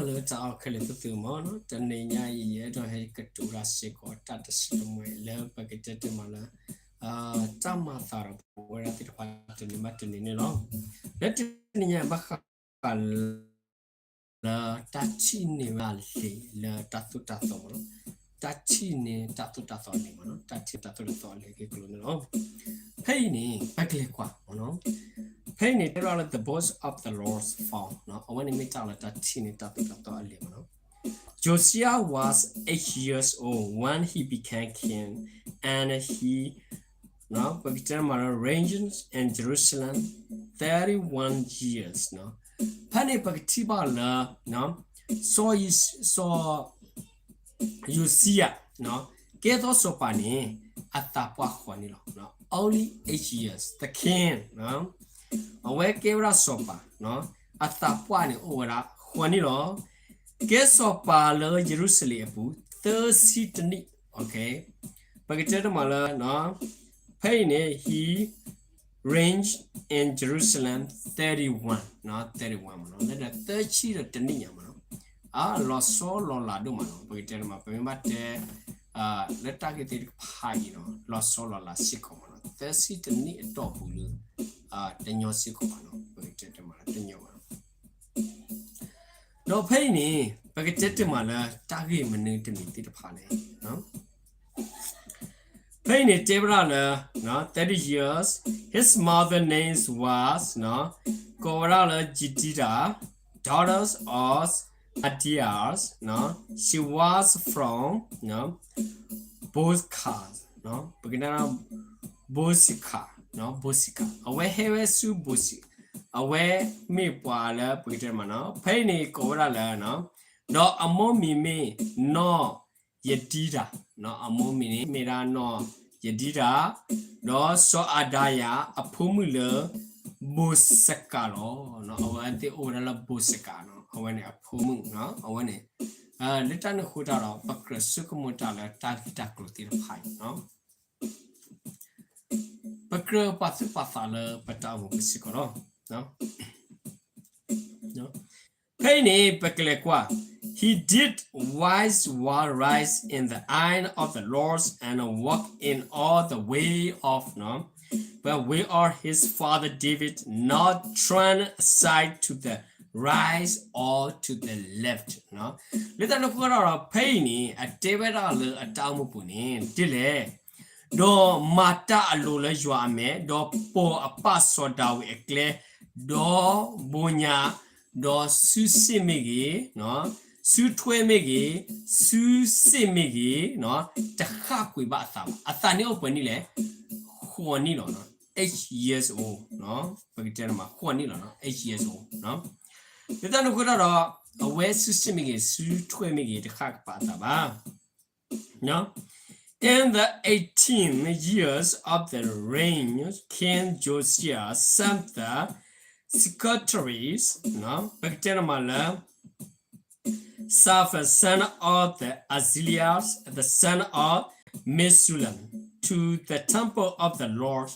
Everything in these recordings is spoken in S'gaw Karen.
လၢတၢ်အီၣ်ခဲလၢာ်သ့ၣ်သုမ့ၢ်နီၤ, တနံၤညါအံၤ ယအဲၣ်ဒိးဟဲကတိၤတၢ်စ့ၢ်ကီး တၢ်တဆံတမှဲလၢပကတဲတမံၤလၢ တၢ်မၤအသးဒီးပဝဲဒၣ်သ့ၣ်တဖၣ်တနံၤဘၣ်တနံၤန့ၣ်လီၤ. လၢတနံၤညါဘၣ်ဃးလၢ လၢတၢ်ထံၣ်န့ၢ်ဝဲဒၣ်လံာ်လၢတၢ်သိၣ်တၢ်သီမ့ၢ်နီၤ, တၢ်ထံၣ်န့ၢ်တၢ်သိၣ်တၢ်သီလံာ်မ့ၢ်နီၤ, တၢ်ထံၣ်တၢ်သိၣ်တၢ်သီလံာ်အဂ့ၢ်အကျိၤန့ၣ်လီၤ. ဖဲအံၤန့ၣ် ပကလဲၤကွၢ်မ့ၢ်နီၤ, ဖဲအံၤန့ၣ် တဲဝဲဒၣ်လၢ the book of the law found နီၤ, အဝဲန့ၣ်မ့ၢ်တၢ်လၢတၢ်ထံၣ်န့ၢ်တၢ်သိၣ်တၢ်သီအလံာ်မ့ၢ်နီၤ. Josiah was eight years old when he became king, and he ပကတဲမ့ၢ်လၢ reigned in Jerusalem thirty-one years နီၤ. ဖဲန့ၣ်ပကထံၣ်ဘၣ်လၢ စီၤ စီၤ ယိၤၡံယၤ ကဲထီၣ်စီၤပၤန့ၣ် အသးပှၢ်ဃိးနံၣ်လီၤ. Only eight years, the king အဝဲကဲဝဲဒၣ်စီၤပၤ, အသးပှၢ်န့ၣ်အိၣ်ဝဲဒၣ်ဃိးနံၣ်လီၤ. ကဲစီၤပၤလၢယရူၤၡလ့ၣ်အပူၤ သၢဆံတနံၣ်, ပကတဲတမံၤလၢ ဖဲအံၤန့ၣ် he reigned in Jerusalem thirty-one, thirty-one မ့ၢ်နီၤ, လၢဒီးသၢဆံဒီးတနံၣ်ညါမ့ၢ်နီၤ, အလီၤဆီလီၤလးဒိၣ်မးနီၤ, ပကတဲတမံၤ ပမ့ၢ်ဘၣ်တဲ လၢတၢ်ဂ့ၢ်သ့ၣ်တဖၣ်အံၤနီၤ လီၤဆီလီၤလးစ့ၢ်ကီးမ့ၢ်နီၤ, သၢဆံတနံၣ်အတီၢ်ပူၤလၢ တညီစ့ၢ်ကီးမ့ၢ်နီၤ, ပကတဲတမံၤလၢတညီမ့ၢ်နီၤ. ဒီးဖဲအံၤန့ၣ် ပကတဲတမံၤလၢတၢ်ဂ့ၢ်မနုၤတမံၤသ့ၣ်တဖၣ်လဲၣ်. ဖဲအံၤန့ၣ်တဲဝဲဒၣ်လၢ thirty years, his mother name was ကိးဝဲဒၣ်လၢ Jedidah, daughters of Adias, she was from Bochca, ပကတဲ Bochca, Bochca အဝဲဟဲဝဲဆူ Bochca, အဝဲမ့ၢ်ပှၤလၢပကတဲမ့ၢ်နီၤ, ဖဲအံၤန့ၣ်ကိးဝဲဒၣ်လၢ ဒီးအမိၢ်မံၤမ့ၢ်နီၢ်ယဒံဒၤ, အမိၢ်မံၤန့ၣ်မ့ၢ်ဒၣ်နီၢ်ယဒံဒၤ, ဒီးစီၤအဒၤယၤအဖိမုၣ်လၢ Bochca လီၤ. အဝဲသ့ၣ်အိၣ်ဝဲဒၣ်လၢ Bochca နီၤ, အဝဲန့ၣ်အဖိမုၣ်နီၤ, အဝဲန့ၣ် လၢတၢ်န့ၣ်အဃိတၢ်ဒီး ပကြၢးဆိကမိၣ်တၢ်လၢတၢ်ဂ့ၢ်တၢ်ကျိၤသ့ၣ်တဖၣ်အံၤ ပကြၢးပာ်သူၣ်ပာ်သးလၢပတၢ်အိၣ်မူပူၤစ့ၢ်ကီးလီၤ. ဖဲအံၤန့ၣ် ပကလဲၤကွၢ်, he did what was right in the eye of the Lord and walked in all the way of, the way of his father David, not turn aside to the right or to the left. လၢတၢ်န့ၣ်အဃိတၢ်ဒီး ဖဲအံၤန့ၣ် အတဲဝဲဒၣ်လၢအတၢ်အိၣ်မူပူၤန့ၣ် ဒ်လဲၣ် ဒီးမၤတၢ်အလိၤလၢယွၤအမဲာ်, ဒီးပိာ်အပၢ်စီၤဒၤဝံးအကျဲ, ဒီးဘိညါ, ဒီးစုစ့ၣ်မ့ၢ်ဂ့ၤ, စုထွဲမ့ၢ်ဂ့ၤ, စုစ့ၣ်မ့ၢ်ဂ့ၤ, တဃၣ်ကွံာ်ဘၣ်အသးဘၣ်. အသးန့ၣ်အိၣ်ပှဲၤနံၣ်လဲၣ်, ဃိးနံၣ်လီၤ. Eight years old, ပကတဲတမံၤ ဃိးနံၣ်လီၤ, eight years old. လၢတၢ်န့ၣ်အဃိတၢ်ဒီး အဝဲစုစ့ၣ်မ့ၢ်ဂ့ၤ, စုထွဲမ့ၢ်ဂ့ၤ, တဃၣ်ကပာ်အသးဘၣ်. In the eighteenth years of the reign, King Josiah sent the secretaries, ပကတဲတမံၤလၢ Shaphan, son of the Azaliah, the son of Meshullam, to the temple of the Lord,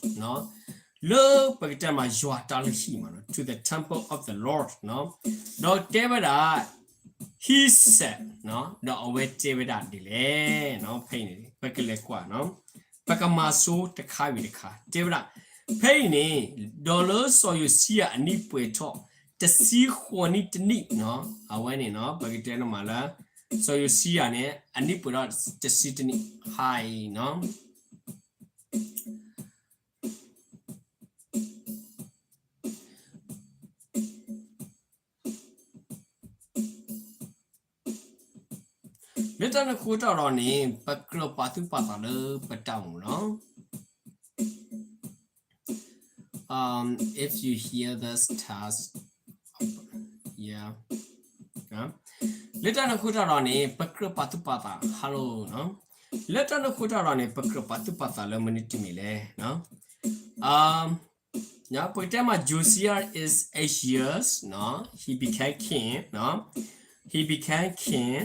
လၢပကတဲမးယွၤတၢ်လုၢ်ဟံၣ်မး to the temple of the Lord, ဒီးတဲဝဲဒၣ် he said, ဒီးအဝဲတဲဝဲဒၣ်ဒ်လဲၣ်, ဖဲအံၤန့ၣ် ပကလဲၤကွၢ်, ပကမၤဆိတခါဝံၤတခါ တဲဝဲဒၣ်, ဖဲအံၤန့ၣ် ဒီးလၢစီၤယိၤၡံယၤအနံၣ်ပှဲၤထီၣ် တဆံဃိးနံၣ်တနံၣ်, အဝဲန့ၣ် ပကတဲန့ၣ်မးလၢ စီၤယိၤၡံယၤန့ၣ် အနံၣ်ပှဲၤထီၣ်တဆံတနံၣ် ဟါအံၤနီၤ. လၢတၢ်န့ၣ်အဃိတၢ်ဒီးန့ၣ် ပကြၢးပာ်သူၣ်ပာ်သးလၢပတၢ်အိၣ်မူလီၤ. Um, if you hear this test, yeah. လၢတၢ်န့ၣ်အဃိတၢ်ဒီးန့ၣ် ပကြၢးပာ်သူၣ်ပာ်သး hello နီၤ. လၢတၢ်န့ၣ်အဃိတၢ်ဒီးန့ၣ် ပကြၢးပာ်သူၣ်ပာ်သးလၢမနုၤတမံၤလဲၣ်နီၤ. Um, ပကတဲမး Josiah is eight years, he became king, he became king.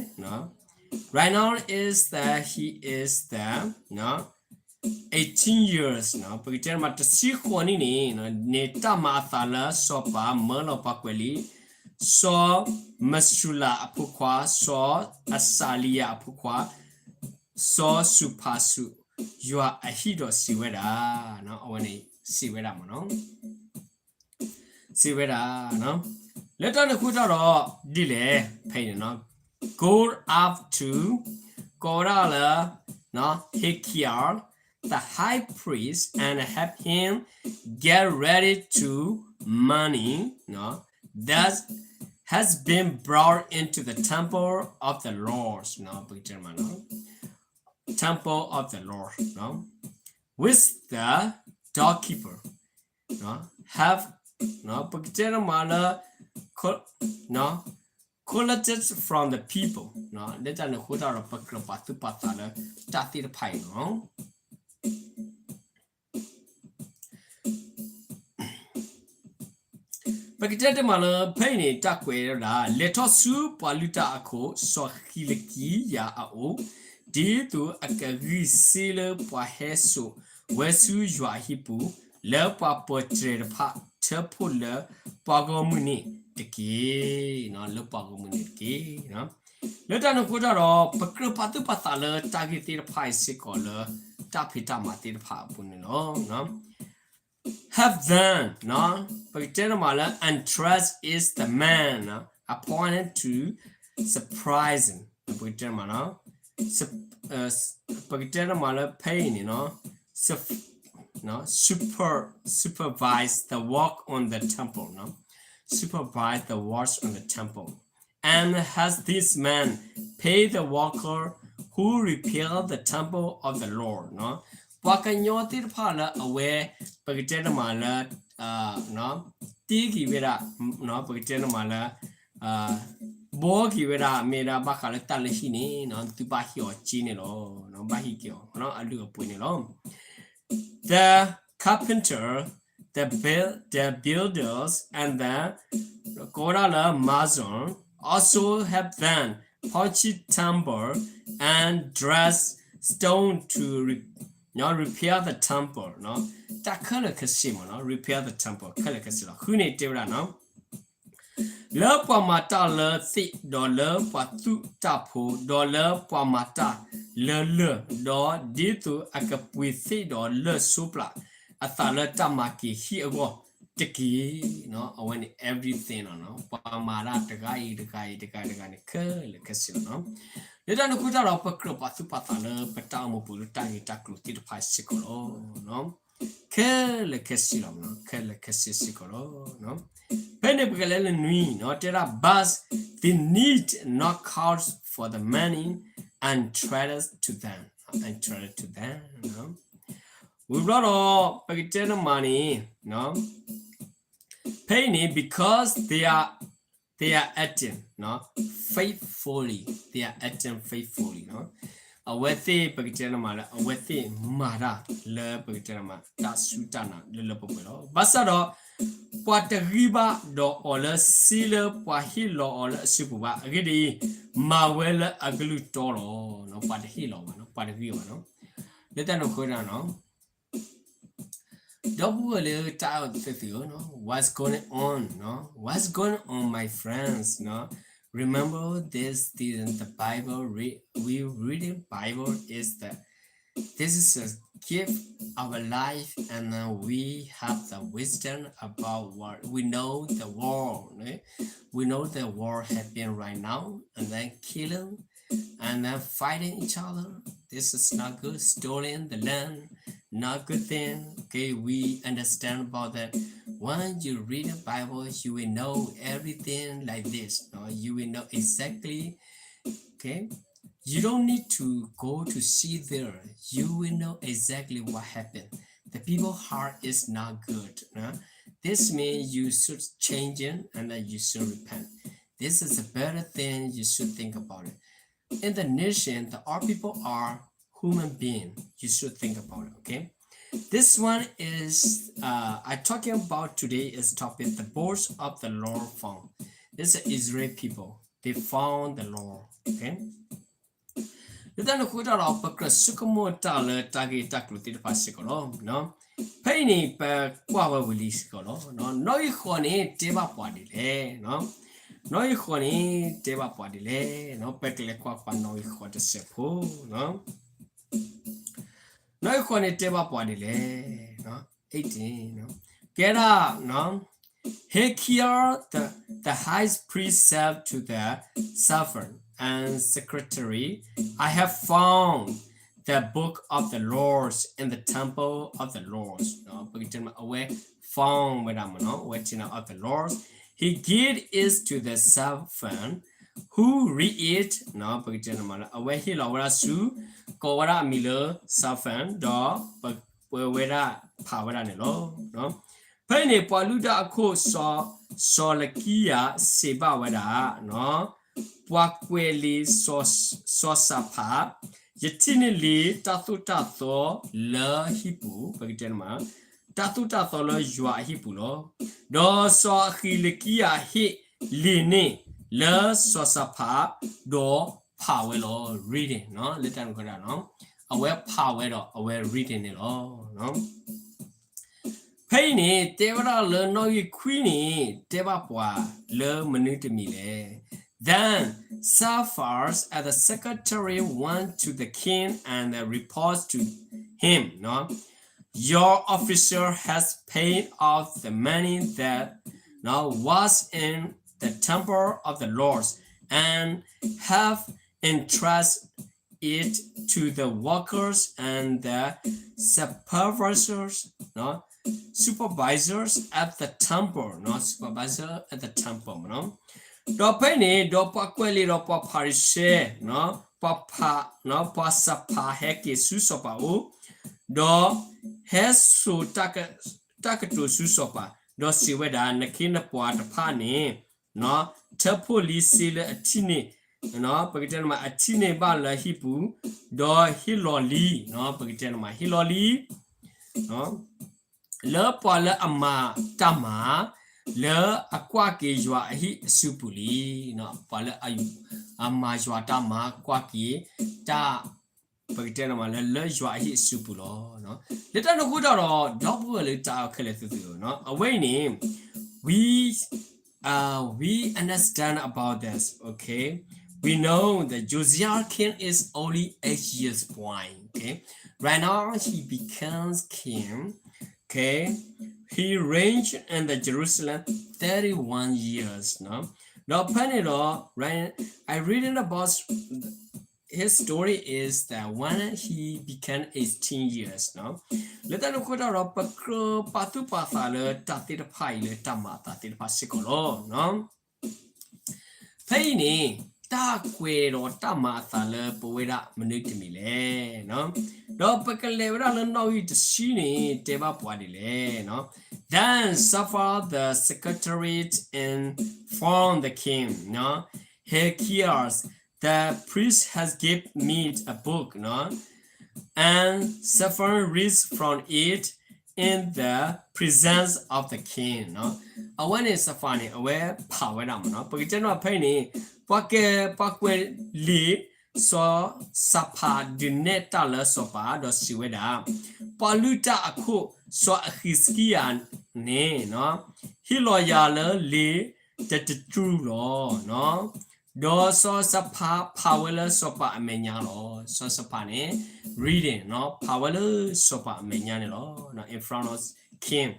Right now is that he is the eighteen years, ပကတဲမး တဆံဃိးနံၣ်န့ၣ် န့ၣ်တၢ်မၤအသးလၢစီၤပၤမၢလီၤပှၤကွဲးလံာ် စီၤမၡူလးအဖိခွါ, စီၤအစၤလံယၤအဖိခွါ, စီၤစူၤဖးစူၤ, ယွၤအဟံၣ်ဒီးစံးဝဲဒၣ်, အဝဲန့ၣ်စံးဝဲဒၣ်မ့ၢ်နီၤ စံးဝဲဒၣ်, လၢတၢ်န့ၣ်အဃိတၢ်ဒီး ဒ်လဲၣ် ဖဲအံၤန့ၣ်နီၤ, go up to, ကိးဝဲဒၣ်လၢ Hilkiah, the high priest, and have him get ready to money that has been brought into the temple of the Lord, ပကတဲမးနီၤ temple of the Lord, with the doorkeeper, have, ပကတဲမးလၢ collected from the people, လၢတၢ်န့ၣ်အဃိတၢ်ဒီး ပကြၢးပာ်သူၣ်ပာ်သးလၢတၢ်သ့ၣ်တဖၣ်အံၤလီၤ. ပကတဲတမးလၢ ဖဲအံၤန့ၣ် တၢ်ကွဲးဝဲဒၣ် လဲၤထီၣ်ဆူပှၤလုၢ်တၢ်အခိၣ် စီၤဟံလကံယၤအအိၣ်, ဒ်သိးအကဂံၢ်စ့လၢပှၤဟဲစိာ်ဝဲဆူယွၤအဟံၣ်ပူၤ လၢပှၤပၢၤတြဲၤတဖၣ် ထၢဖှိၣ်လၢပှၤဂီၢ်မုၢ်န့ၣ်တက့ၢ်. လၢပှၤဂီၢ်မုၢ်န့ၣ်တက့ၢ်. လၢတၢ်န့ၣ်အဃိတၢ်ဒီး ပကြၢးပာ်သူၣ်ပာ်သးလၢတၢ်ဂ့ၢ်သ့ၣ်တဖၣ်အံၤစ့ၢ်ကီးလၢ တၢ်ဖံးတၢ်မၤသ့ၣ်တဖၣ်အပူၤန့ၣ်လီၤ. Have them, ပကတဲတမးလၢ and dress is the man appointed to surprise, ပကတဲတမးလၢ ပကတဲတမးလၢဖဲအံၤန့ၣ် super, supervise the work on the temple, supervise the works on the temple, and has this man pay the worker who repair the temple of the Lord, ပှၤကညီသ့ၣ်တဖၣ်လၢအဝဲ ပကတဲတမးလၢ တ့က့ၤဝဲဒၣ် ပကတဲတမးလၢ ဘှီက့ၤဝဲဒၣ် မ့ၢ်ဒၣ်ဘၣ်ဃးလၢတၢ်လၢဟံၣ်န့ၣ် သုဘၣ်ဟ့ၣ်အီၤစ့န့ၣ်လီၤ. ဘၣ်ဟ့ၣ်က့ၤအီၤ အလုၢ်အပှ့ၤန့ၣ်လီၤ. The carpenter, the buil- the builders, and the ကိးဝဲဒၣ်လၢ mason also have them punch timber and dress stone to re- repair the temple, တၢ်ခဲလၢာ်ခဲဆ့မ့ၢ်နီၤ repair the temple ခဲလၢာ်ခဲဆ့လီၤ. ဃုန့ၣ်တဲဝဲဒၣ်နီၤ လၢပှၤမၤတၢ်လၢသ့ၣ်, ဒီးလၢပှၤသူၣ်တၢ်ဖိ, ဒီးလၢပှၤမၤတၢ်လၢလၢၢ်, ဒီးဒ်သိးအကပှ့ၤသ့ၣ်ဒီးလၢၢ်ဆိပျၢ်အသးလၢတၢ်မၤက့ၤဟံၣ်အဂီၢ်တက့ၢ်. အဝဲန့ၣ် everything လီၤနီၤ ပှၤမၤတၢ်တဂၤအံၤတဂၤအံၤတဂၤတဂၤန့ၣ် ခဲလၢာ်ခဲဆ့လီၤနီၤ. လၢတၢ်န့ၣ်အဃိတၢ်ဒီး ပကြၢးပာ်သူၣ်ပာ်သးလၢပတၢ်အိၣ်မူပူၤလၢတၢ်ဂ့ၢ်တၢ်ကျိၤသ့ၣ်တဖၣ်စ့ၢ်ကီးလီၤ. ခဲလၢာ်ခဲဆ့လီၤ, ခဲလၢာ်ခဲဆ့စ့ၢ်ကီးလီၤ. ဖဲန့ၣ်ပကလဲၤလၢနွံနီၤ တဲဒၣ် but they need not call for the money and entrusted to them, entrusted to them. ဝံၤဘျီဒီး ပကတဲနမးန့ၣ် ဖဲအံၤန့ၣ် because they are, they are acting faithfully, they are acting faithfully အဝဲသ့ၣ်ပကတဲနမးလၢ အဝဲသ့ၣ်မၤတၢ်လၢပကတဲနမး တၢ်စူၢ်တၢ်နာ်လၢလၢပှဲၤပှဲၤလီၤ. ဘၣ်ဆၣ်ဒီး ပှၤတဂံၢ်ဘၣ်ဒီးအီၤလၢစ့လၢပှၤဟ့ၣ်လီၤအီၤလၢအစုပူၤဘၣ်. အဂ့ၢ်ဒ်အံၤ, မၤဝဲလၢအကလုၢ်တီလီၤ. ပှၤတဟ့ၣ်လီၤဘၣ်နီၤ, ပှၤတဂံၢ်ဘၣ်နီၤ. လၢတၢ်န့ၣ်အဃိတၢ်နီၤ ဒီပုၢ်ဝဲၢ်လၢတၢ်အဲၣ်သ့ၣ်သုဧၢ, what's going on, what's going on, my friends? Remember this, this in the Bible, re- we reading Bible is the, this is a gift our life, and then we have the wisdom about what we know the world, eh? We know the world happening right now, and then killing and then fighting each other. This is not good. Stealing the land, not good thing. Okay, we understand about that. When you read the Bible, you will know everything like this. No? You will know exactly. Okay, you don't need to go to see there. You will know exactly what happened. The people heart is not good. No? This means you should change it and then you should repent. This is a better thing you should think about it. In the nation, the all people are human being. You should think about it, okay? This one is, uh, I talking about today is topic, the boards of the Lord found. This is Israel people. They found the Lord, okay? လၢတၢ်န့ၣ်အဃိတၢ်ဒီး ပကြၢးဆိကမိၣ်တၢ်လၢတၢ်ဂ့ၢ်တၢ်ကျိၤသ့ၣ်တဖၣ်စ့ၢ်ကီးလီၤ. ဖဲအံၤန့ၣ် ပကွၢ်ဝဲဝံၤလံစ့ၢ်ကီးလီၤ. နီၣ်ဂံၢ်ဃိးန့ၣ် တဲဘၣ်ပှၤဒ်လဲၣ်. နီၣ်ဂံၢ်ဃိးန့ၣ် တဲဘၣ်ပှၤဒ်လဲၣ်, ပကလဲၤကွၢ်ကွၢ်နီၣ်ဂံၢ်ဃိးတစဲးဖိ, နီၣ်ဂံၢ်ဃိးန့ၣ်တဲဘၣ်ပှၤဒ်လဲၣ်, ကဲဒၣ် Hilkiah the, the high priest said to the servant and secretary, I have found the book of the laws in the temple of the Lord. ပကတဲမး အဝဲ found ဝဲဒၣ်မးနီၤ, အဝဲထံၣ်န့ၣ် of the laws. He gave it to the servant who read it. ပကတဲမးလၢ အဝဲဟ့ၣ်လီၤဝဲဒၣ်ဆူ ကိးဝဲဒၣ်အမံၤလၢ servant ဒီး ပဝဲဒၣ်ဖးဝဲဒၣ်န့ၣ်လီၤ. ဖဲအံၤန့ၣ် ပှၤလုၢ်တၢ်အခိၣ် စီၤလကံယၤစံးဘၣ်ဝဲဒၣ် ပှၤကွဲးလံာ် စီၤၡဖး, ယထံၣ်န့ၢ်လံာ်တၢ်သိၣ်တၢ်သီလၢဟံၣ်ပူၤ, ပကတဲမး တၢ်သိၣ်တၢ်သီလၢယွၤအဟံၣ်ပူၤလီၤ. ဒီးစီၤအဃံလကံယၤဟ့ၣ်လံာ်န့ၣ်လၢစီၤၡဖး, ဒီးဖးဝဲလီၤ. reading လၢတၢ်န့ၣ်အဃိဒၣ် အဝဲဖးဝဲဒီးအဝဲ reading န့ၣ်လီၤ. ဖဲအံၤန့ၣ် တဲဝဲဒၣ်လၢနီၣ်ဂံၢ်ခွံန့ၣ် တဲဘၣ်ပှၤလၢမနုၤတမံၤလဲၣ်. Then Shaphan and the secretary went to the king and reported to him, Your officer has paid off the money that now was in the temple of the Lord and have entrusted it to the workers and the supervisors, supervisors at the temple, supervisor at the temple. ဒီးဖဲန့ၣ် ဒီးပှၤကွဲးလံာ်ဒီးပှၤဖၤရံၤၡဲ ပှၤဖး ပှၤၡဖးဟဲက့ၤဆူစီၤပၤအအိၣ်, ဒီးဟဲစိာ်တၢ်ကတိၤဆူစီၤပၤ, ဒီးစံးဝဲဒၣ်, နခ့နပှၤတဖၣ်န့ၣ် ထၢဖှိၣ်လံစ့လၢအထံၣ်န့ၢ်, ပကတဲမး အထံၣ်န့ၢ်ဘၣ်လၢဟံၣ်ပူၤ, ဒီးဟ့ၣ်လီၤလံ, ပကတဲမး ဟ့ၣ်လီၤလံ လၢပှၤလၢအမၤတၢ်မၤ လၢအကွၢ်က့ၤယွၤအဟံၣ်အစုပူၤလံ. ပှၤလၢအမၤယွၤတၢ်မၤ ကွၢ်က့ၤတၢ် ပကတဲမးလၢ လၢယွၤအဟံၣ်အစုပူၤလီၤ. လၢတၢ်န့ၣ်အဃိတၢ်ဒီး ဒီပုၢ်ဝဲၢ်လၢတၢ်ခဲလၢာ်သ့ၣ်ဧၢ, အဝဲအံၤန့ၣ် we, uh, we understand about this, okay? We know that Josiah king is only eight years boy, okay? Right now he becomes king, okay? He reigned in the Jerusalem thirty-one years, ဒီးဖဲန့ၣ်ဒီး right, I reading about his story is that when he became eighteen years, လၢတၢ်န့ၣ်အဃိတၢ်ဒီး ပကြၢးပာ်သူၣ်ပာ်သးလၢတၢ်သ့ၣ်တဖၣ်အံၤလၢတၢ်မၤအသးသ့ၣ်တဖၣ်စ့ၢ်ကီးလီၤ. ဖဲအံၤန့ၣ် တၢ်ကွဲးဒီးတၢ်မၤအသးလၢပဝဲဒၣ်မနုၤတမံၤလဲၣ်. ဒီးပကလဲၤဝဲဒၣ်လၢနီၣ်ဂံၢ်တဆံန့ၣ် တဲဘၣ်ပှၤဒ်လဲၣ်. Then Shaphan the secretary informed the king, Hilkiah the priest has given me a book, and Shaphan reads from it in the presence of the king. အဝဲန့ၣ် Shaphan န့ၣ် အဝဲဖးဝဲဒၣ်မးနီၤ, ပကတဲနီၤဖဲအံၤန့ၣ် ပှၤကဲ ပှၤကွဲးလံာ် စီၤၡဖးဒုးနဲၣ်တၢ်လၢစီၤပၤ ဒီးစံးဝဲဒၣ်, ပှၤလုၢ်တၢ်အခိၣ် စီၤအဃံစကံယၤန့ၣ် ဟ့ၣ်လီၤယၤလၢလံာ်တတတြူၢ်လီၤ. ဒီးစီၤၡဖးဖးဝဲလၢစီၤပၤအမဲာ်ညါလီၤ. စီၤၡဖးန့ၣ် reading ဖးဝဲလၢစီၤပၤအမဲာ်ညါန့ၣ်လီၤ. In front of king,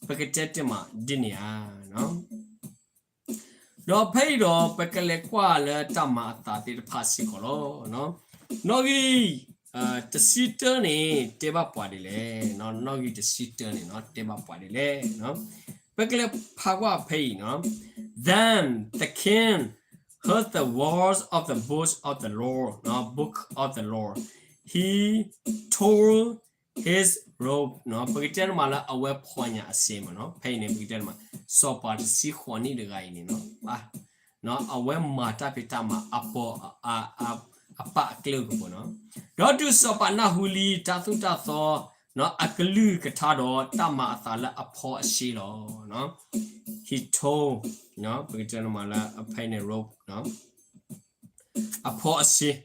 ပကတဲတ့ၢ်မးဒ်န့ၣ်ဧါ. ဒီးဖဲအံၤဒီး ပကလဲၤကွၢ်လၢတၢ်မၤအသးသ့ၣ်တဖၣ်စ့ၢ်ကီးလီၤ. နီၣ်ဂံၢ် တဆံတၢန့ၣ် တဲဘၣ်ပှၤဒ်လဲၣ်. နီၣ်ဂံၢ်တဆံတၢန့ၣ် တဲဘၣ်ပှၤဒ်လဲၣ်. ပကလဲၤဖးကွၢ်ဖဲအံၤနီၤ. Then the king heard the words of the book of the law, book of the law. He tore his robe, ပကတဲတမးလၢအဝဲဖီၣ်ညၣ်အစ့မးနီၤ. ဖဲအံၤန့ၣ် ပကတဲတမး စီၤပၤတဆံဃိးနံၣ်တဂၤအံၤန့ၣ်နီၤ အဝဲမၤတၢ်ဖံးတၢ်မၤအပီၢ် အပၢ်အကျဲကပူၤနီၤ. ဒီးတုၤစီၤပၤနၢ်ဟူလံတၢ်သိၣ်တၢ်သီ အကလုၢ်ကထါဒီးတၢ်မၤအသးလၢအဖီအစ့လီၤ. He told, ပကတဲတမးလၢအဖဲန့ၣ် robe, အဖီအစ့,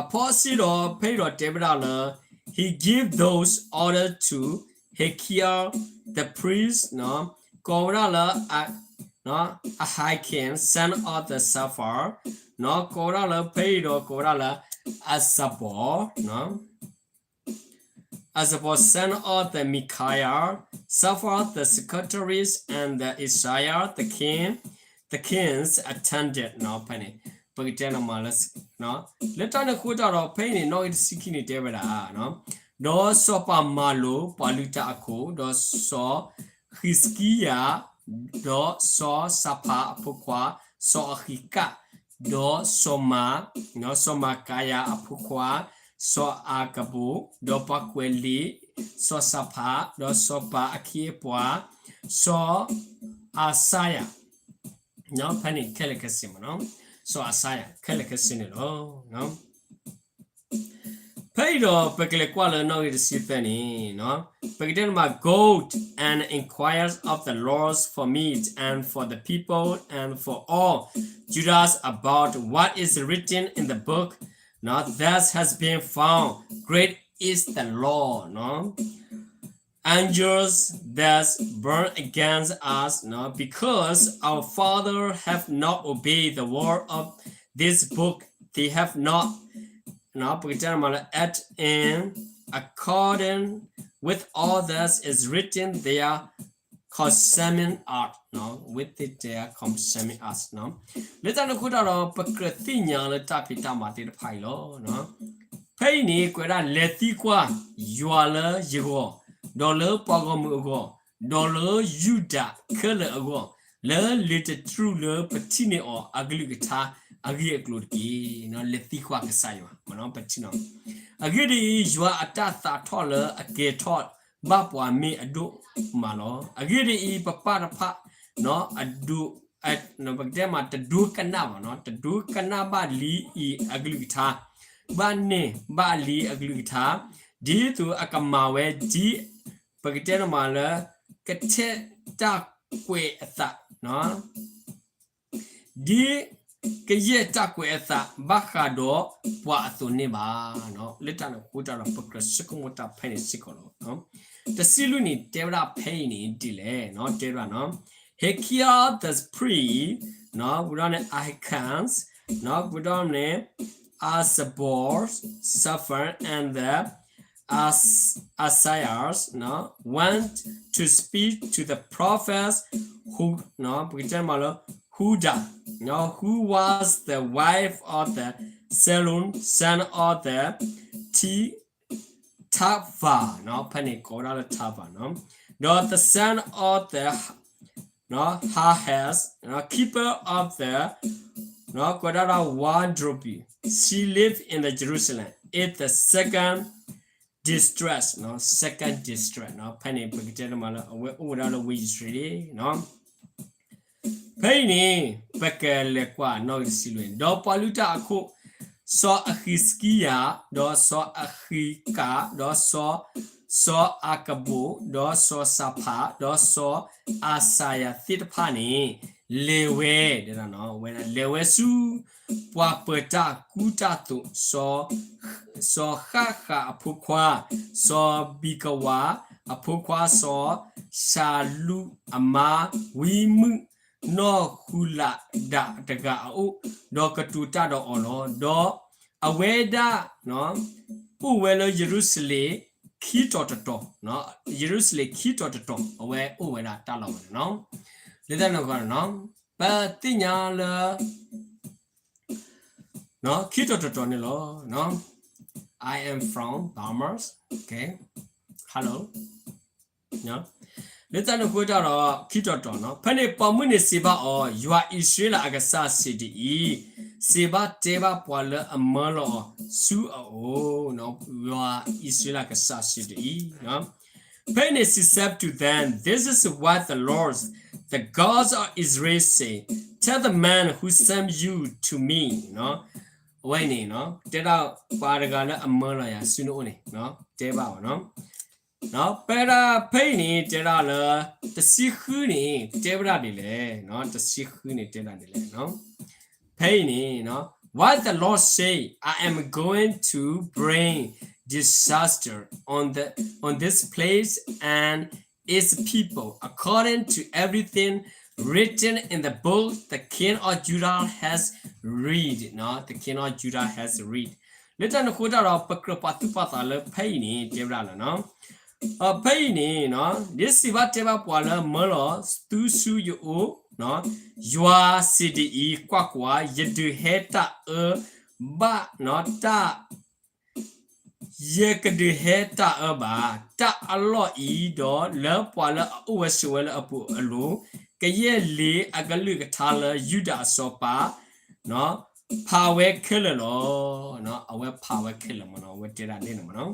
အဖီအစ့ဒီး ဖဲအံၤဒီးတဲဝဲဒၣ်လၢ he gave those order to Hilkiah the priest, ကိးဝဲဒၣ်လၢ Ahikam, son of the Shaphan, ကိးဝဲဒၣ်လၢဖဲအံၤဒီးကိးဝဲဒၣ်လၢ Azabel, Azabel, son of the Micaiah, Shaphan the secretaries, and the Isaiah the king, the king's attendant ဖဲန့ၣ် ပကတဲန့ၣ်မးလၢ လၢတၢ်န့ၣ်အဃိတၢ်ဒီး ဖဲအံၤန့ၣ် နီၣ်ဂံၢ်တဆံခံန့ၣ်တဲဝဲဒၣ်, ဒီးစီၤပၤမၤလိပှၤလုၢ်တၢ်အခိၣ်, ဒီးစီၤ ဟံးစကံယၤ, ဒီးစီၤစၤဖးအဖိခွါ, စီၤအဟံးကၣ်, ဒီးစီၤမၤ, စီၤမၤကၤယၤအဖိခွါ, စီၤအၤကဘိၣ်, ဒီးပှၤကွဲးလံာ်, စီၤစၤဖး, ဒီးစီၤပၤအခ့အပှၤ, စီၤအၤစါယၤ, ဖဲန့ၣ်ခဲလၢာ်ခဲဆ့မး, စီၤအၤစါယၤခဲလၢာ်ခဲဆ့န့ၣ်လီၤ. ဖဲအံၤဒီးပကလဲၤကွၢ်လၢနီၣ်ဂံၢ်တဆံသၢန့ၣ်, ပကတဲန့ၣ်မး Go and inquire of the Lord for me and for the people and for all Judah about what is written in the book that has been found. Great is the Lord. Angels that burn against us, because our father have not obeyed the word of this book, they have not, ပကတဲမးလၢ act in accordance with all that is written, they are condemning us, with it they are condemning us. လၢတၢ်န့ၣ်အဃိတၢ်ဒီး ပကြၢးသ့ၣ်ညါလၢတၢ်ဖံးတၢ်မၤသ့ၣ်တဖၣ်အံၤလီၤ. ဖဲအံၤန့ၣ် ကွဲးဒၣ် လဲၤသံကွၢ် ယွၤလၢယဂီၢ်, ဒီးလၢပှၤဂီၢ်မုၢ်အဂီၢ်, ဒီးလၢယူဒၤခဲလၢာ်အဂီၢ်, လၢလံာ်တတြူၢ်လၢပထံၣ်န့ၢ်အီၤအကလုၢ်ကထါအဂ့ၢ်အကျိၤတက့ၢ်. လဲၤသံကွၢ်ကစၢ်ယွၤ, ပထံၣ်န့ၢ်, အဂ့ၢ်ဒ်အံၤ, ယွၤအတၢ်သးထီၣ်လၢအကဲၤထီၣ်ဘၣ်ပှၤမ့ၢ်အဒိၣ်မးလီၤ. အဂ့ၢ်ဒ်အံၤ, ပပၢ်တဖၣ် အဒိ ပကတဲမး တဒိကနၣ်ဘၣ်, တဒိကနၣ်ဘၣ်လံအံၤအကလုၢ်ကထါ, ဘၣ်န့ၢ်ဘၣ်လံအကလုၢ်ကထါ, ဒ်သိးအကမၤဝဲဒ် ပကတဲန့ၣ်မးလၢ ကထဲၣ်တၢ်ကွဲးအသး, ဒ်ကယဲၢ်တၢ်ကွဲးအသး ဘၣ်ဃးဒီးပှၤအသိးန့ၣ်ဘၣ်. လၢတၢ်န့ၣ်အဃိတၢ်ဒီး ပကြၢးဆိကမိၣ်တၢ်ဖဲန့ၣ်စ့ၢ်ကီးလီၤ. တဆံလွံၢ်န့ၣ် တဲဝဲဒၣ်ဖဲအံၤန့ၣ်ဒ်လဲၣ်, တဲဝဲဒၣ် He killed the priest, ဝံၤဒီးန့ၣ် Ahikam, ဝံၤဒီးန့ၣ် Azabel, Shaphan, and the As-, Isaiah, went to speak to the prophets who, ပကတဲမးလၢ Huldah, who was the wife of the Shallum, son of the Ti-, Tikvah, ဖဲန့ၣ်ကိးဝဲဒၣ်လၢ Tikvah, ဒီး the son of the Harhas, keeper of the, ကိးဝဲဒၣ်လၢ wardrobe. She lived in the Jerusalem, in the second district, second district, ဖဲန့ၣ် ပကတဲတမးလၢ အဝဲအိၣ်ဝဲဒၣ်လၢဝ့ၢ်ယရူၤၡလ့ၣ် ဖဲအံၤန့ၣ် ပကလဲၤကွၢ်နီၣ်ဂံၢ်တဆံလွံၢ်န့ၣ်, ဒီးပှၤလုၢ်တၢ်အခိၣ်, စီၤအဟံးစကံယၤ, ဒီးစီၤအဟံးကၣ်, ဒီးစီၤ, စီၤအၤကဘိၣ်, ဒီးစီၤစၤဖး, ဒီးစီၤအၤစၤယၤသ့ၣ်တဖၣ်န့ၣ် လဲၤဝဲ, ဝဲဒၣ်လဲၤဝဲဆူ ပှၤပၢၤတၢ်ကူတၢ်သိး, စီၤဃၣ်ဃၣ်အဖိခွါ, စီၤဘံၤကဝၤအဖိခွါ, စီၤၡလူးအမါ, ဝံမုၣ်နီၢ်ဃူလးဒးတဂၤအအိၣ်, ဒီးကတိၤတၢ်ဒီးအီၤလီၤ. ဒီးအဝဲဒၣ် အိၣ်ဝဲလၢယရူၤၡလ့ၣ်ခံတီၤတတီၤ, ယရူၤၡလ့ၣ်ခံတီၤတတီၤ အဝဲအိၣ်ဝဲဒၣ်တၢ်လီၢ်ဝဲန့ၣ်လီၤ. လၢတၢ်န့ၣ်အဃိန့ၣ် ပသ့ၣ်ညါလၢ ခံတီၤတတီၤန့ၣ်လီၤ. I am from Bahamas. Okay. Hello. လၢတၢ်န့ၣ်အဃိတၢ်ဒီး ခံတီၤတတီၤန့ၣ်, ဖဲန့ၣ်ပိာ်မုၣ်န့ၣ်စံးဘၣ်အီၤ, ယွၤအံၣ်စရ့လးအကစၢ်စံးဒ်အံၤ, စံးဘၣ်တဲဘၣ်ပှၤလၢအမၢလီၤအီၤဆူအအိၣ်, ယွၤအံၣ်စရ့လးကစၢ်စံးဒ်အံၤ ဖဲန့ၣ် she said to them, This is what the Lord, the God of Israel, say, Tell the man who sent you to me. အဝဲန့ၣ် တဲဒၣ်ပှၤတဂၤလၢအမၢလီၤယၤဆူနအိၣ်န့ၣ် တဲဘၣ်အီၤ, ပဒၣ်ဖဲအံၤန့ၣ် တဲဒၣ်လၢ တဆံဃုန့ၣ် တဲဝဲဒၣ်ဒ်လဲၣ်, တဆံဃုန့ၣ် တဲဒၣ်ဒ်လဲၣ် ဖဲအံၤန့ၣ် What the Lord say, I am going to bring disaster on the, on this place and its people, according to everything written in the book the king of Judah has read, နော်, the king of Judah has read. လၢတၢ်န့ၣ်အဃိတၢ်ဒီး ပကြၢးပာ်သူၣ်ပာ်သးလၢဖဲအံၤန့ၣ် တဲဝဲဒၣ်လၢ ဖဲအံၤန့ၣ် ဒ်စံးဘၣ်တဲဘၣ်ပှၤလၢမၢလီၤသုဆူယအိၣ် ယွၤစံးဒ်အံၤ, ကွၢ်ကွၢ်, ယဒုးဟဲတၢ်အၢဘၣ်, တၢ် ယကဒုးဟဲတၢ်အၢဘၣ်, တၢ်အလီၢ်အံၤဒီး လၢပှၤလၢအအိၣ်ဝဲဆိးဝဲလၢအပူၤအလိၤ, ကယဲၢ်လံအကလုၢ်ကထါလၢယူဒၤအစီၤပၤ ဖးဝဲခဲလၢာ်လီၤ. အဝဲဖးဝဲခဲလၢာ်မ့ၢ်နီၤ, အဝဲတဲဒၣ်ဒ်န့ၣ်မ့ၢ်နီၤ.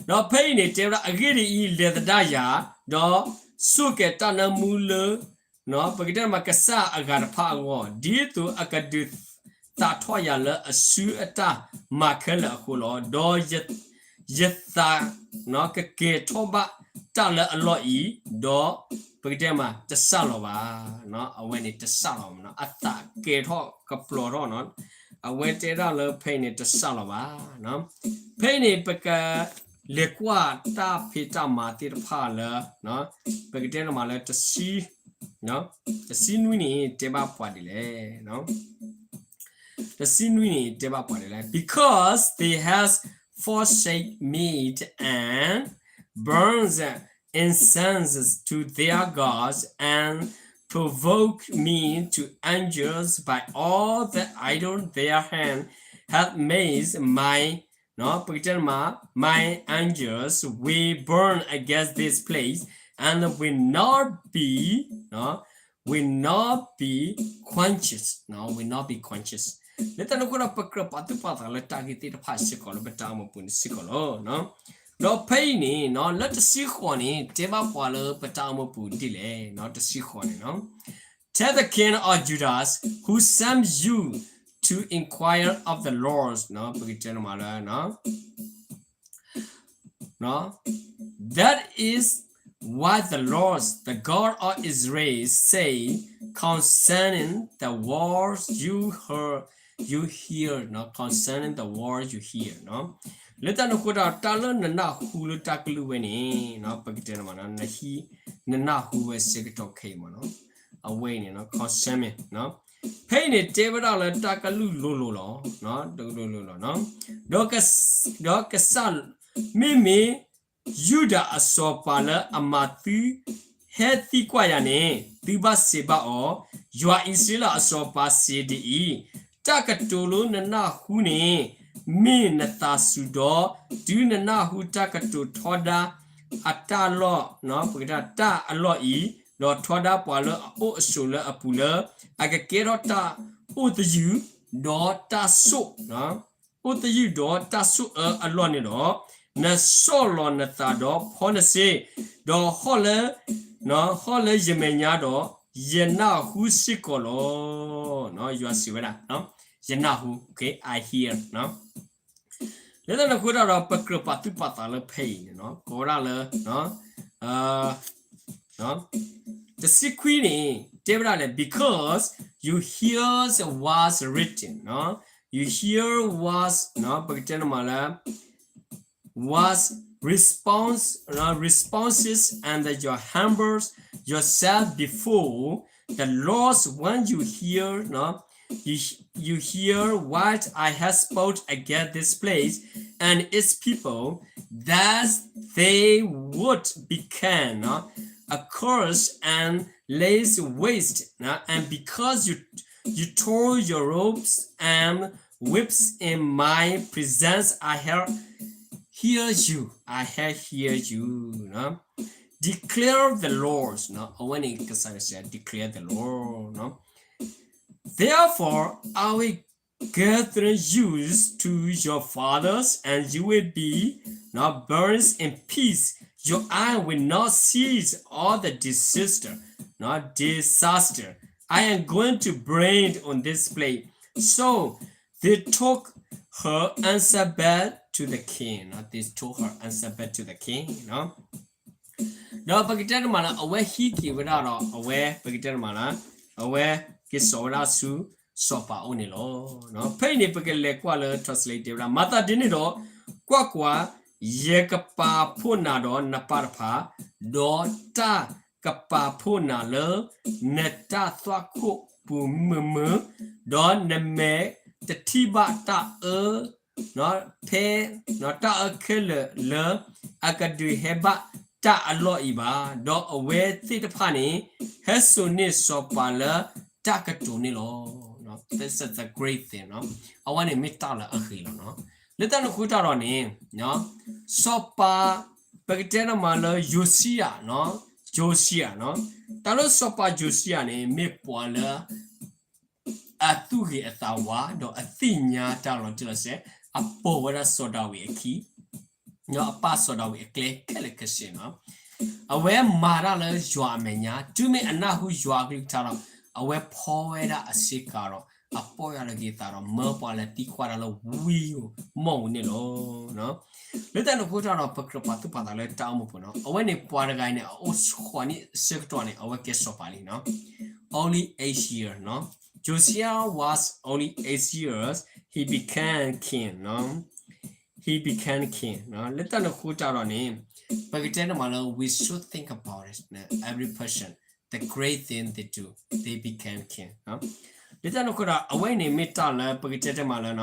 ဒီးဖဲအံၤန့ၣ် တဲဝဲဒၣ် အဂ့ၢ်ဒ်အံၤ, လဲၤသဒၣ်ယၤ, ဒီးဆိၣ်ကဲၤတၢ်နၢမူလၢ ပကတဲမး ကစၢ်အဂၤတဖၣ်အဂီၢ်, ဒ်သိးအကဒုးသးထီၣ်ယၤလၢအစုအတၢ်မၤခဲလၢာ်အဃိလီၤ. ဒီးယသး ကကဲၤထီၣ်ဘၣ်တၢ်လၢအလီၢ်အံၤ, ဒီးပကတဲမး တစၢ်လီၤဘၣ်. အဝဲန့ၣ်တစၢ်လီၤဘၣ်နီၤ, အသးကဲၤထီၣ်ကပျီၤထီၣ်နီၤ. အဝဲတဲဒၣ်လၢဖဲအံၤန့ၣ် တစၢ်လီၤဘၣ်. ဖဲအံၤန့ၣ် ပကလဲၤကွၢ်တၢ်ဖံးတၢ်မၤသ့ၣ်တဖၣ်လၢ ပကတဲန့ၣ်မးလၢ တဆံနွံန့ၣ် တဲဘၣ်ပှၤဒ်လဲၣ်. တဆံနွံန့ၣ် တဲဘၣ်ပှၤဒ်လဲၣ်. Because they have forsaken me and burned incense to their gods and provoked me to anger by all the idols their hand hath made, my ပကတဲမး my anger will burn against this place and will not be, will not be quenched, will not be quenched. လၢတၢ်န့ၣ်အဃိဒီး ပကြၢးပာ်သူၣ်ပာ်သးလၢတၢ်ဂ့ၢ်သ့ၣ်တဖၣ်စ့ၢ်ကီးလၢပတၢ်အိၣ်မူပူၤန့ၣ်စ့ၢ်ကီးလီၤ. ဒီးဖဲအံၤန့ၣ် လၢတဆံဃိးန့ၣ် တဲဘၣ်ပှၤလၢပတၢ်အိၣ်မူပူၤဒ်လဲၣ်. တဆံဃိးန့ၣ် Tell the king of Judah who sent you to inquire of the Lord, ပကတဲန့ၣ်မးလၢ That is what the Lord, the God of Israel, say concerning the words you heard, you hear, concerning the words you hear. လၢတၢ်န့ၣ်အဃိဒီး တၢ်လၢနနၢ်ဟူလၢတၢ်ကလုၢ်ဝဲန့ၣ် ပကတဲန့ၣ်မး နနၢ်ဟူဝဲစ့ၢ်ကီးခဲအံၤမးနီၤ. အဝဲအံၤန့ၣ် concerning ဖဲအံၤန့ၣ် တဲဝဲဒၣ်လၢတၢ်ကလုၢ်လိၤလိၤလီၤ. တကလုၢ်လိၤလီၤ. ဒီးကစၢ် မ့မ့ၢ် ယူဒၤအစီၤပၤလၢအမၤသုဟဲသံကွၢ်ယၤန့ၣ် သုဘၣ်စံးဘၣ်အီၤ, ယွၤအံၣ်စရ့လးအစီၤပၤစံးဒ်အံၤ, တၢ်ကတိၤလၢနနၢ်ဟူန့ၣ် မ့ၢ်နသးစူၤဒီး တုၤနနၢ်ဟူတၢ်ကတိၤထီဒါအတၢ်လီၢ်, ပကတဲတၢ်အလီၢ်အံၤ, ဒီးထီဒါပှၤလၢအအိၣ်အဆိးလၢအပူၤလၢ အကကဲထီၣ်တၢ်အိၣ်သယုၢ် ဒီးတၢ်ဆိၣ် အိၣ်သယုၢ်ဒီးတၢ်ဆိၣ်အၢအလီၢ်န့ၣ်ဒီး, နဆီၣ်လီၤနသးဒီးဖီနစ့, ဒီးဟီၣ်လၢ ဟီၣ်လၢယမဲာ်ညါဒီး ယနၢ်ဟူစ့ၢ်ကီးလီၤ. ယွၤစံးဝဲဒၣ် ယနၢ်ဟူ okay, I hear. လၢတၢ်န့ၣ်အဃိတၢ်ဒီး ပကြၢးပာ်သူၣ်ပာ်သးလၢဖဲအံၤန့ၣ် ကိးဝဲဒၣ်လၢ တဆံခွံန့ၣ် တဲဝဲဒၣ်လဲၣ်, because you hear was written, you hear was, ပကတဲန့ၣ်မးလၢ was response, responses and your humble yourself before the Lord when you hear, you, you hear what I have spoke against this place and its people, that they would become a curse and laid waste, and because you, you tore your robes and weeps in my presence, I have hear you, I have hear you, declare the Lord. အဝဲန့ၣ် ကစၢ်ယွၤစံး declare the Lord. Therefore, I will gather you to your fathers, and you will be, not, buried in peace. Your eye will not see all the disaster, not disaster I am going to bring on this place. So they took her answer back to the king. They took her answer back to the king. ဒီးပကတဲတမးလၢ အဝဲဟံးက့ၤဝဲဒၣ်ဒီး အဝဲ ပကတဲတမးလၢ အဝဲက့ၤစိာ်ဝဲဒၣ်ဆူ စီၤပၤအိၣ်န့ၣ်လီၤ. ဖဲအံၤန့ၣ် ပကလဲၤကွၢ်လၢ translate တဲဝဲဒၣ်, မၤသးဒ်န့ၣ်ဒီး ကွၢ်ကွၢ်, ယကပာ်ဖှိၣ်နၤဒီးနပၢ်တဖၣ်, ဒီးတၢ်က ကပာ်ဖှိၣ်နၤလၢ နတၢ်သွၣ်ခိၣ်ပူၤမုာ်မုာ်, ဒီးနမဲာ်တထံၣ်ဘၣ်တၢ်အၢ ဖဲ တၢ်အၢခဲလၢာ်လၢအကဒုးဟဲဘၣ်တၢ်အလီၢ်အံၤဘၣ်. ဒီးအဝဲသ့ၣ်တဖၣ်န့ၣ် ဟဲစိာ်န့ၢ်စီၤပၤလၢတၢ်ကတိၤန့ၣ်လီၤ. This is a great thing. အဝဲန့ၣ်မ့ၢ်တၢ်လၢအဂ့ၤလီၤ. လၢတၢ်န့ၣ်အဃိတၢ်ဒီးန့ၣ် စီၤပၤ ပကတဲတမးလၢ ယိၤၡံယၤ, ယိၤၡံယၤ, တၢ်လၢစီၤပၤယိၤၡံယၤန့ၣ် မ့ၢ်ပှၤလၢ အသူၣ်ဂ့ၤအသးဝါ ဒီးအသ့ၣ်ညါတၢ်လီၤတံၢ်လီၤဆဲး, အပိာ်ဝဲဒၣ်စီၤဒၤဝံးအခံ, ဒီးအပၢ်စီၤဒၤဝံးအကျဲခဲလၢာ်ခဲဆ့န့ၣ်လီၤ. အဝဲမၤတၢ်လၢယွၤအမဲာ်ညါ, တုၤမ့ၢ်အနၢ်ဟူယွၤအကလုၢ်ကထါဒီး အဝဲဖီဝဲဒၣ်အဆ့ကၤဒီး အပီၢ်ယၢ်လီၤက့ၤအသးဒီး မၢပှၤလၢသံကွၢ်တၢ်လၢဝံမီၢ်ပူၤန့ၣ်လီၤ. လၢတၢ်န့ၣ်အဃိတၢ်ဒီး ပကြၢးပာ်သူၣ်ပာ်သးလၢတၢ်အိၣ်မူပူၤန့ၣ်လီၤ. အဝဲန့ၣ်ပှၤတဂၤအံၤန့ၣ် အအိၣ်ဃိးနံၣ်ဆၢကတီၢ်န့ၣ် အဝဲကဲစီၤပၤလံန့ၣ်လီၤ. Only eight years, Josiah was only eight years, he became king, he became king. လၢတၢ်န့ၣ်အဃိတၢ်ဒီးန့ၣ် ပကတဲတမးလၢ we should think about it, every person, the great thing they do, they became king. လၢတၢ်န့ၣ်အဃိဒီး အဝဲအံၤန့ၣ်မ့ၢ်တၢ်လၢပကတဲတမးလၢ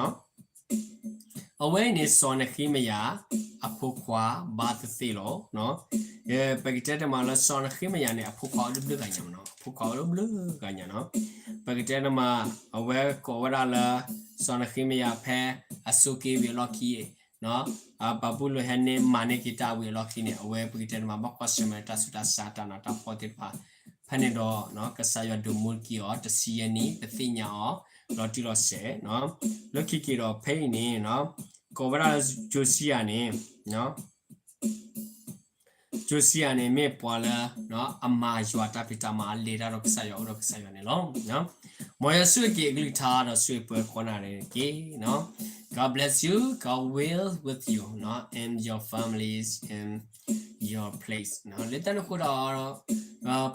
အဝဲအံၤန့ၣ် စီၤနဃ့မယၤ အဖိခွါဘၣ်သ့ၣ်သ့ၣ်လီၤ. ပကတဲတမးလၢ စီၤနဃ့မယၤန့ၣ် အဖိခွါအိၣ်တဘျုးဂၤညါမနီၤ, အဖိခွါအိၣ်တဘျုးဂၤညါနီၤ. ပကတဲတမး အဝဲကိးဝဲဒၣ်လၢ စီၤနဃ့မယၤဖဲအဆိးက့ဝံၤအလီၢ်ခံ ဘၤဘူလိၣ်ဟဲန့ၢ်မၤန့ၢ်က့ၤတၢ်ဝံၤအလီၢ်ခံန့ၣ် အဝဲပကတဲတမး ဘၣ်ကွၢ်ဆၢၣ်မဲာ်တၢ်ဆူးတၢ်ဆါတၢ်နးတၢ်ဖှီၣ်သ့ၣ်တဖၣ် ဖဲန့ၣ်ဒီး ကစၢ်ယွၤဒုးမူထီၣ်က့ၤအီၤ တဆံယဲၢ်နံၣ် ပသ့ၣ်ညါအီၤ လီၤတံၢ်လီၤဆဲး, လၢခံက့ၤဒီးဖဲအံၤန့ၣ် ကိးဝဲဒၣ်လၢ Josiah န့ၣ် Josiah န့ၣ် မ့ၢ်ပှၤလၢ အမၤယွၤတၢ်ဖံးတၢ်မၤ အလဲၤတၢ်ဒီးကစၢ်ယွၤ အိၣ်ဒီးကစၢ်ယွၤန့ၣ်လီၤ. မ်ယွၤဆိၣ်ဂ့ၤက့ၤအကလုၢ်ကထါဒီးဆိၣ်ဂ့ၤပှၤကိးဂၤဒဲးန့ၣ်တက့ၢ်. God bless you, God will with you, and your families, and your place. လၢတၢ်န့ၣ်အဃိဒီး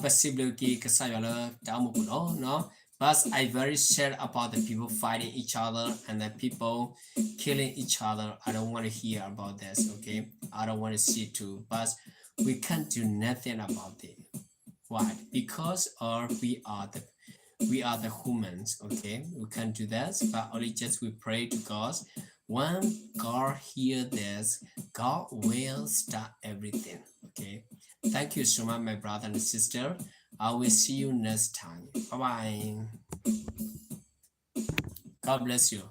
ပစံးဘျုးက့ၤကစၢ်ယွၤလၢတၢ်အိၣ်မူပူၤလီၤ. But I very sad about the people fighting each other and the people killing each other. I don't want to hear about this, okay? I don't want to see too. But we can't do nothing about it. Why? Because of we are the we are the humans, okay? We can't do this, but only just we pray to God. When God hear this, God will stop everything, okay? Thank you so much, my brother and sister. I will see you next time. Bye bye. God bless you.